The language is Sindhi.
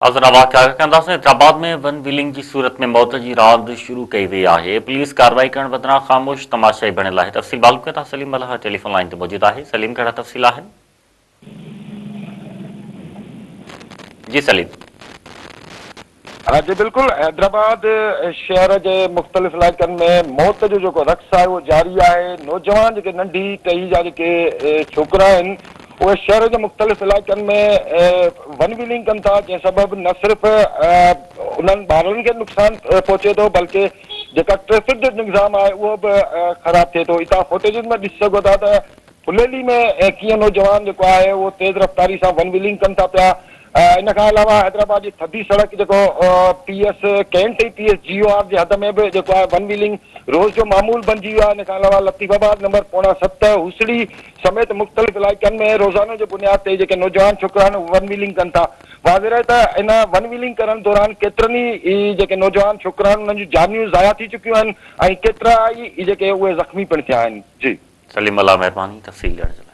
حاضر واقعا ڪنداسين حيدرآباد ۾ ون ويلنگ جي صورت ۾ موت جي راند شروع ڪئي وئي آهي پوليس ڪارروائي ڪرڻ بدران خاموش تماشائي بڻيل آهي تفصيل معلوم ڪندا سليم ملاح ٽيليفون لائين تي موجود آهي سليم ڪهڙا تفصيل آهن جي سليم. ها جي بلڪل حيدرآباد شهر جي مختلف علائقن ۾ موت جو جيڪو رقص آهي اهو جاري آهي نوجوان جيڪي ننڍي ٽهي جا جيڪي ڇوڪرا آهن اهي شهر جي مختلف علائقن ۾ ون ويلنگ ڪن ٿا جنهن سبب نه صرف انهن ٻارڙن کي نقصان پهچي ٿو بلڪه جيڪا ٽريفڪ جو نظام آهي اهو به خراب ٿئي ٿو اتان فوٽيجز ۾ ڏسي سگهو ٿا ته ڦليلي ۾ ڪيئن نوجوان جيڪو آهي اهو تيز رفتاري سان ون ويلنگ ڪن ٿا پيا ان کان علاوه حيدرآباد جي ٿڌي سڙڪ جيڪو P S cantt ۽ P S G O R جي حد ۾ به جيڪو آهي ون ويلنگ روز جو معمول بنجي ويو آهي ان کان علاوه لطيف آباد نمبر پوڻا ست هوسڙي سميت مختلف علائقن ۾ روزانو جي بنياد تي جيڪي نوجوان ڇوڪرا آهن اهي ون ويلنگ ڪن ٿا واضح رهي ته ان ون ويلنگ ڪرڻ دوران ڪيترن ئي جيڪي نوجوان ڇوڪرا آهن انهن جون جانيون ضايع ٿي چڪيون آهن ۽ ڪيترا ئي جيڪي اهي زخمي پڻ ٿيا آهن جي. سليم الله مهرباني تفصيل ڏيڻ جي لاء.